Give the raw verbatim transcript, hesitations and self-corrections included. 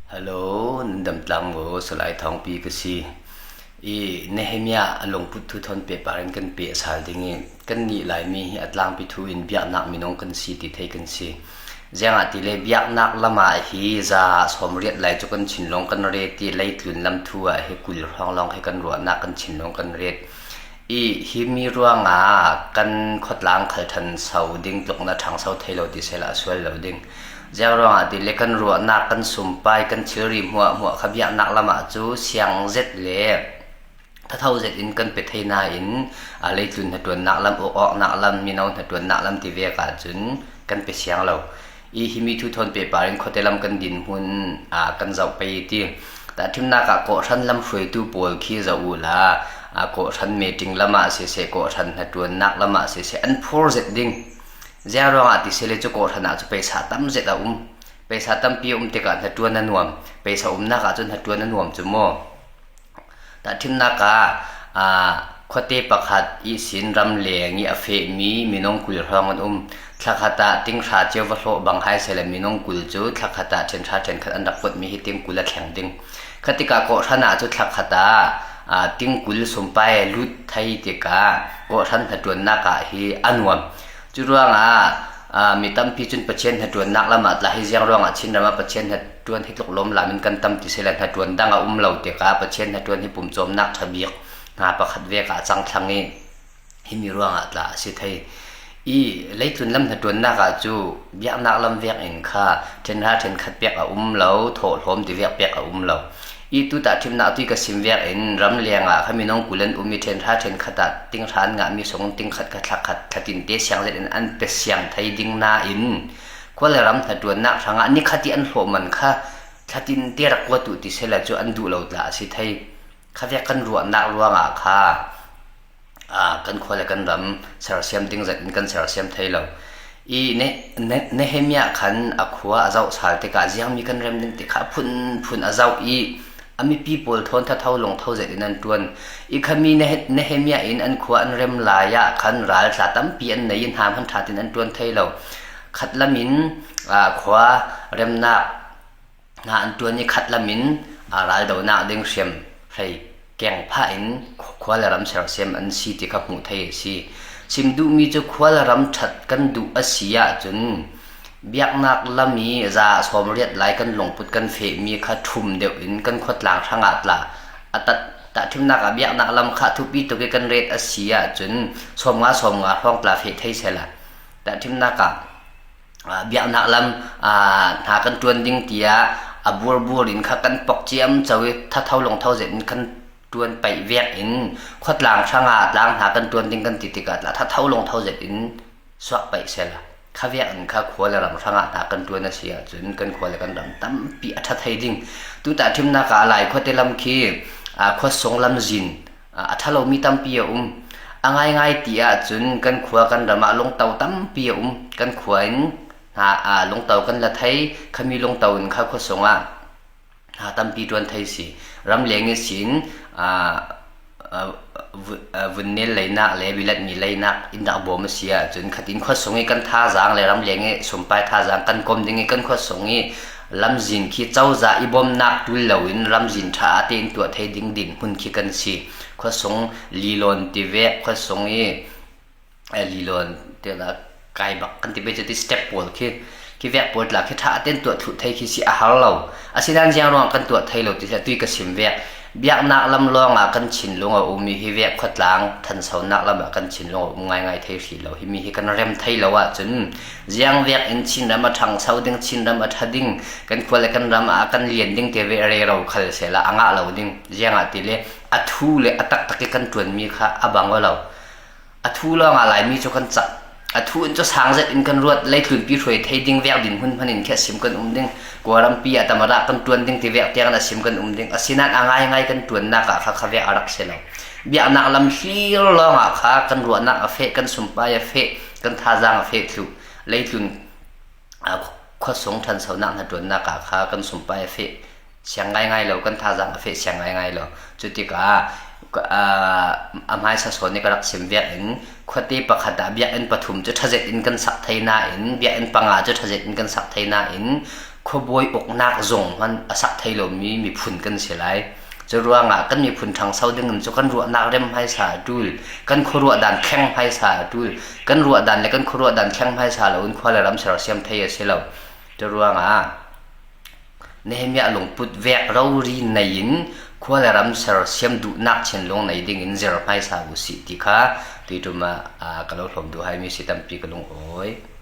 Hello, nan dam tlang maw, Salai Thawngpi ka si. I Nehemiah a lungput thu thawn pehpar in kan peh sal ding i, kan nih Laimi hi a tlangpi thu in biaknak minung kan si ti thei kan si. Ziangahtile biaknak lamah hi za sawmriat lai cu kan thinlung kan ret i, leitlun lam thu ah hi kul hrawng lawng hi kan ruahnak kan thinlung kan ret. I himi ruangah kan khuatlang khal ṭhanso ding tlukna ṭhangso thei lo ti sehla a sual lo ding. Ziang ruangah tile kan ruahnak, kan sumpai, kan thilri hmuahhmuah kha biaknak lamah cu siang zet le thatho zet in kan pe thei nain, aa, leitlun hnaṭuannak lam, uk awknak lam, mino hnaṭuannak lam ti vek ahcun kan pe siang lo. I himi thu thawn pehpar in khuate lam kan dinhmun, aa, kan zoh pei i ti. Tahṭhimnak ah kawhhran lam hruaitu pawl khi zoh uhla, aa, kawhhran meeting lamah siseh, kawhhran hnaṭuannak lamah siseh, an phur zet ding. Ziang ruangah ti sele cu kawhhran ah cu paisa tam zet a um. Paisa tampi a um tikah hnaṭuan a nuam. Paisa umnak ah cun hnaṭuan a nuam cu maw? Tahṭhimnak ah, aa, khuate pakhat ihsin ramleng i a fehmi minung kul hrawng an um. Thlakhat ah tinghra cio va hlawh bang hai sehla minung kul cu thlakhat ah ṭhenhra ṭhenkhat an rak kuatmi hi ting kul a thleng ding. Khatikah kawhhran ah cu thlakhat ah, aa, ting kul sumpai a lut thei tikah kawhhran hnaṭuannak ah hi a nuam. Cu ruangah, aa, mi tampi cun Pathian hnaṭuannak lamah tla hi ziang ruangah Chinram ah Pathian hnaṭuan hi tluk lawm lam in kan tam ti sehla hnaṭuan dang a um lo tikah Pathian hnaṭuan hi pumcawmnak ṭha bik hna pakhat vek ah a cang thlang i, himi ruangah tla a si thei. I leitlun lam hnaṭuannak ah cu biaknak lam vek in kha ṭhenhra ṭhenkhat pek a um lo, thawh hlawm ti vek pek a um lo. I tu tahṭhimnak tu i ka sim vek in ramleng ah kha minung kul an um i ṭhenhra ṭhenkhat ah tinghra an ngahmi sung tingkhat kha thlakhat thlatinte siang zet in an pe siang thei ding nain khua le ram hnaṭuannak hrangah nikhat i an hlawh man kha thlatinte rak kuat uh ti sehla cu an duh lo tla a si thei. Kha vek kan ruahnak ruangah kha, aa, kan khua le kan ram sersiam ding zat in kan sersiam thei lo. I Ne-, Ne-, Nehemiah khan a khua a zoh sal tikah ziangmi kan rem ding ti kha a phunphun a zoh i, a mipi pawl thawn thatho lungtho zet in an ṭuan. I khami Nehe-, Nehemiah in an khua an rem lai ah khan ral tla tampi an nei i, hna hman ṭha tein an ṭuan thei lo. Khat lam in, aa, khua remnak hna an ṭuan i, khat lam in, aa, raldonak ding hriamhrei keng phah in khua le ram sersiam an si ti kha hmuh thei a si. Sim duhmi cu khua le ram ṭhat kan duh a si ahcun biaknak lam i za sawmriat lai kan lungput kan fehmi kha ṭhum deuh in kan khuatlang hrangah tla a tat. Tahṭhimnak ah biaknak lam kha thupi tuk i kan ret a si ahcun sawmnga sawmnga hrawng tla feh thei sehla tahṭhimnak ah aa, biaknak lam, aa, hna kan ṭuan ding tiah a burbur in kha kan pok ciamco i thatho lungtho zet in kan ṭuan paih vek in khuatlang hrangah tlang hna kan ṭuan ding kan ti tikah tla thatho lungtho zet in suak paih sehla kha vek in kha khua le ram hrangah hna kan ṭuan a si ahcun kan khua le kan ram tampi a ṭha thei ding. Tu tahṭhimnak ah a Lai khuate lam khi, aa, khuasung lamzin, aa, a ṭha lomi tampi a um. A ngaingai ti ahcun kan khua kan ram ah lungto tampi a um. Kan khua in hna, aa, lungto kan la thei, khami lungto in kha khuasung ah hna tampi ṭuan thei si. Ramleng ihsin, aa, aa, vu-, aa, vunnel leinak le bialetmi leinak in rak bawm a si ahcun khatin khuasung i kan thazaang le ramleng i sumpai thazaang kan kom ding i kan khuasung i lamzin khi cozah i bawmnak ṭul loin lamzin ṭha ah tein tuah thei ding dinhmun khi kan si. Khuasung lilawn ti vek, khuasung i, eh, lilawn ti la, kaibak kan ti pei cu ti step pawl khi, khi vek pawl tla khi ṭha ah tein tuah thluh thei khi si a har lo. Asinain ziang ruang kan tuah thei lo ti si a tui ka sim vek. Biaknak lam lawngah kan thinlung a um i hi vek khuatlang ṭhansonak lamah kan thinlung a um ngaingai thei hrih lo. Himi hi kan rem thei lo ahcun ziang vek in Chinram a ṭhangso ding, Chinram a ṭha ding, kan khua le kan ram ah kan lian ding ti ve rero khal sehla a ngah lo ding. Ziangahtile a thu le a taktak i kan ṭuanmi kha a bang aw lo. A thu lawngah Laimi cu kan cak. A thu in cu sang zet in kan ruat, leitlunpi hruai thei ding vek dinhmun hman in khi a sim kan um ding. Kawlrampi ah tamada kan ṭuan ding ti vek tiang in a sim kan um ding. Asinain a ngaingai kan ṭuannak ah kha kha vek a rak si lo. Biaknak lam hlir lawngah kha kan ruahnak a feh, kan sumpai a feh, kan thazaang a feh thluh. Leitlun, aa, khuasung ṭhansonak hnaṭuannak ah kha kan sumpai a feh siang ngaingai lo, kan thazaang a feh siang ngaingai lo. Cutikah, aa, a hmaisa sawn i ka rak sim vek in khuate pakhat ah biakinn pathum cu ṭha zet in kan sak thei nain, biakinn panga cu ṭha zet in kan sak thei nain, khuabawi uknak zong hman a sak thei lomi miphun kan si lai. Curuangah kan miphun ṭhangso dingin cu kan ruahnak remhmaisa a ṭul, kan khuaruah dan thlengmaisa a ṭul, kan ruah dan le kan khuaruah dan thlengmaisa loin khua le ram sersiam thei a si lo. Curuangah Nehemiah lungput vek rori nei-in khua le ram sersiam duhnak thinlung nei dingin zirhmaisa uh sih ti kha tui ṭum ah, aa, ka lo hlawm duh hai mi si tampi ka lungawi.